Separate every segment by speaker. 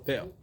Speaker 1: Tea.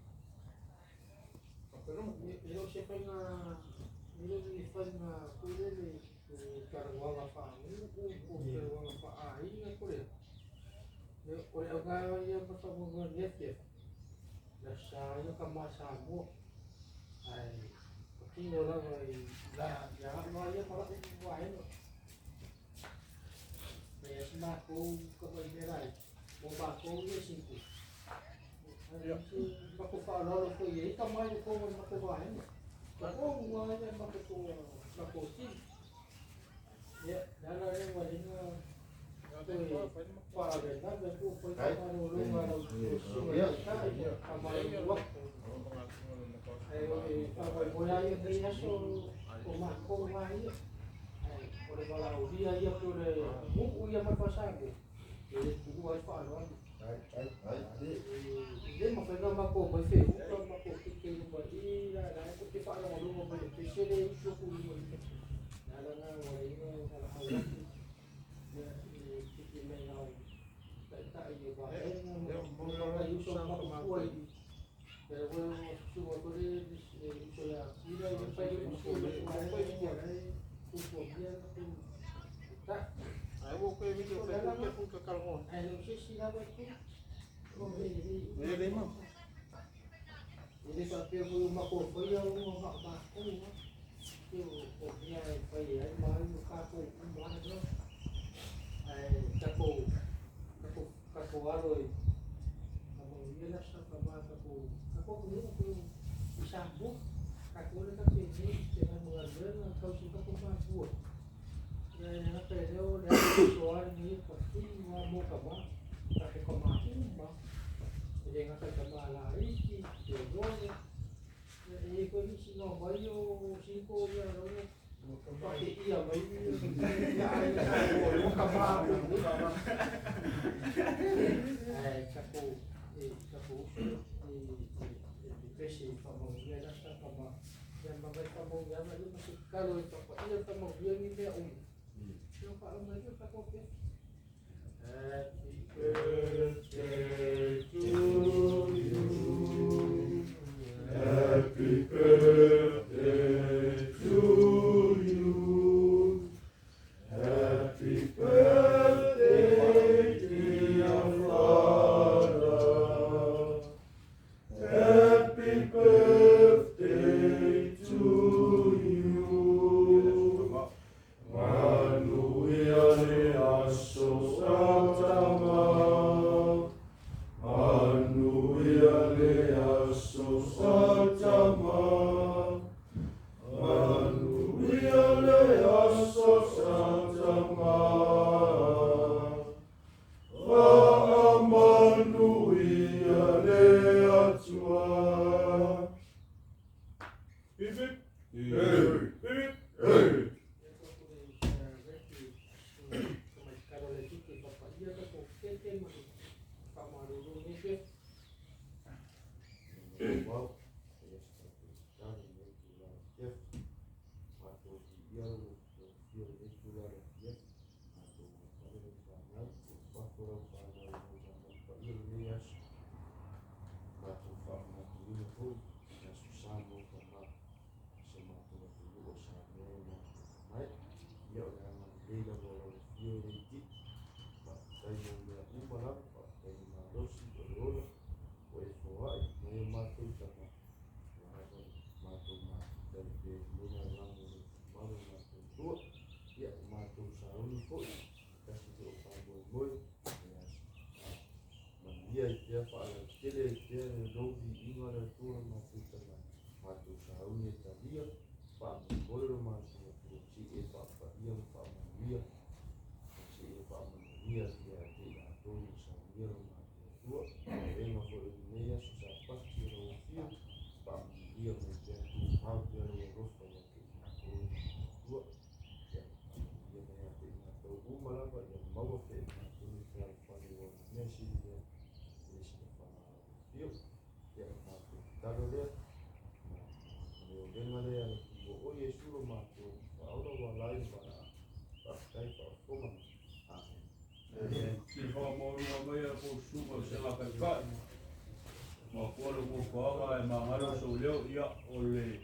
Speaker 1: Mafua lou fuafuaga ae magalo sou leo, ia, o le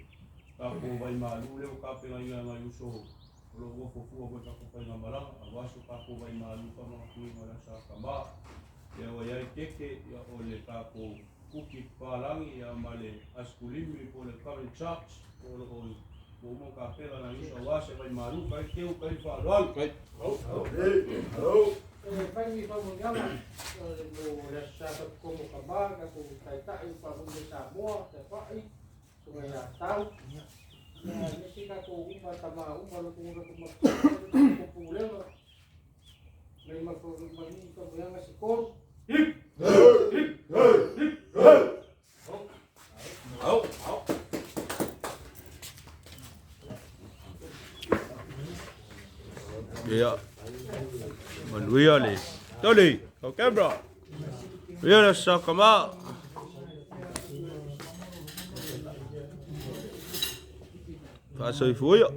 Speaker 1: tatou vaimalu lea ua tapenaina e nai uso o lo o nofo fua mo le tatou faigamalaga, aua so tatou vaimalu faamanatuina o le Aso Sa Tama. Ia ua i ai keke, ia, o le tatou kuki papalagi, ia, ma le asikulimi po o le current charge o lo o ua uma ona tapena e nai uso aua se vaimalu. Tai teu tai le faaaloalo.
Speaker 2: E fai ni faamanuiaga mo le Aso Sa Faitutonu o Tama, tatou Taitai o Faamanuia i Samoa, Tapa'i, Susuga ia Tau, ia aemaise tatou uma tama uma o lo o tatou pulega, mai faamanuiaga se tolu. Hip! Hip! Hip!
Speaker 1: Ia, manuia le tali, o camera. Manuia le Aso Sa Tama. Faasoifua ia.